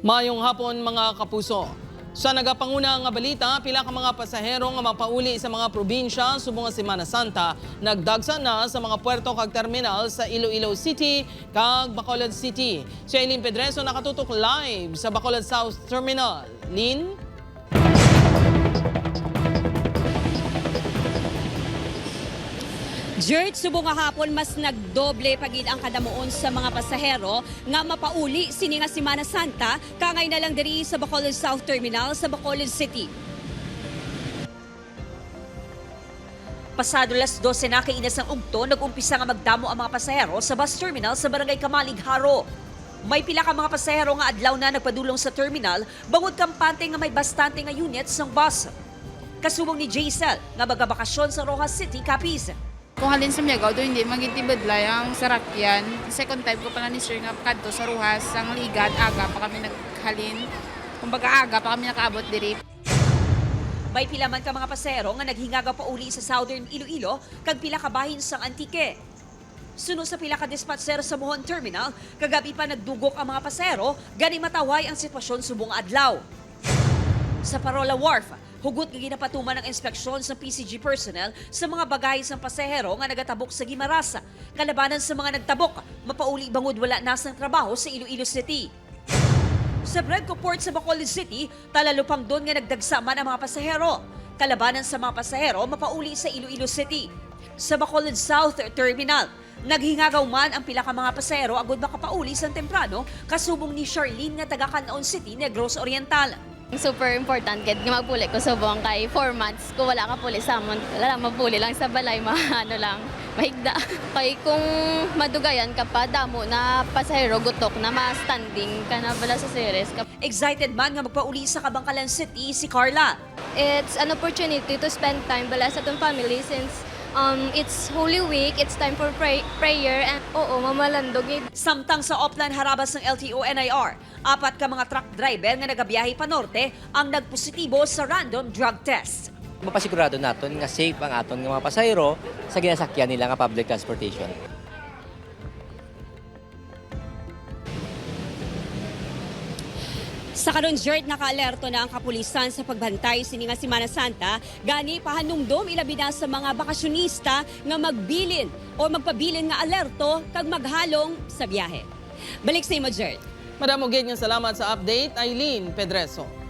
Maayong hapon, mga kapuso. Sa nagapanguna nga balita, pila ka mga pasahero nga mapauli sa mga probinsya subong nga Semana Santa nagdagsa na sa mga puerto kag terminal sa Iloilo City kag Bacolod City. Si Eileen Pedreso nakatutok live sa Bacolod South Terminal. Lynn? Gert, subong nga hapon mas nagdoble pagid ang kadamuon sa mga pasahero nga mapauli sini nga Semana Santa kangay na lang diri sa Bacolod South Terminal sa Bacolod City. Pasado las 12 na kay inas ang ugto, nag-umpisa nga magdamo ang mga pasahero sa bus terminal sa Barangay Kamalig, Haro. May pila ka mga pasahero nga adlaw na nagpadulong sa terminal bangod kampante nga may bastante nga units ng bus. Kasubong ni Jaisel nga magabakasyon sa Roxas City, Capiz. Kung halin sa Miagao, do hindi magintibadlay ang sarakyan. Second time ko pala ni sir nga kadto sa Roxas, ang ligad, aga pa kami naghalin. Kumbaga aga pa kami nakaabot diri. May pila man ka mga pasahero nga naghingaga pa uli sa Southern Iloilo kag pila ka bahin sang Antique. Suno sa pila ka dispatcher sa Mohon Terminal, kagabi pa nagdugok ang mga pasahero, gani mataway ang sitwasyon subong adlaw. Sa Parola Wharf, hugot nga ginapatuman ang inspeksyon sa PCG personnel sa mga bagay sang pasahero nga nagatabok sa Gimaras. Kalabanan sa mga nagtabok, mapauli bangod wala na sang trabaho sa Iloilo City. Sa Bregco Port sa Bacolod City, talalupang doon nga nagdagsa man ang mga pasahero. Kalabanan sa mga pasahero, mapauli sa Iloilo City. Sa Bacolod South Terminal, naghingagaw man ang pila ka mga pasahero agud makapauli sa temprano kasubong ni Charlene nga taga Canlaon City, Negros Oriental. Super important gid nga magpuli ko subong kay 4 months ko wala ka puli sa amon. Wala lang, mapuli lang sa balay, maano lang, mahigda. Kay kung madugayan ka pa, damo na pasahero gutok na ma-standing ka na bala sa series. Excited man nga magpauli sa Kabankalan City si Carla. It's an opportunity to spend time bala sa atong family since it's Holy Week, it's time for prayer and oo, mamalandog gid. Samtang sa Oplan Harabas ng LTO NIR, apat ka mga truck driver nga nagabiyahe pa norte ang nagpositibo sa random drug test. Mapasigurado naton nga safe ang aton nga mga pasahero sa ginasakyan nila nga public transportation. Sa karon, Gert, nakaalerto na ang kapulisan sa pagbantay sini nga Semana Santa, gani pahanumdom ilabi na sa mga bakasyonista nga magbilin o magpabilin nga alerto kag maghalong sa biyahe. Balik sa imo, Gert. Madamo gid nga salamat sa update, Eileen Pedreso.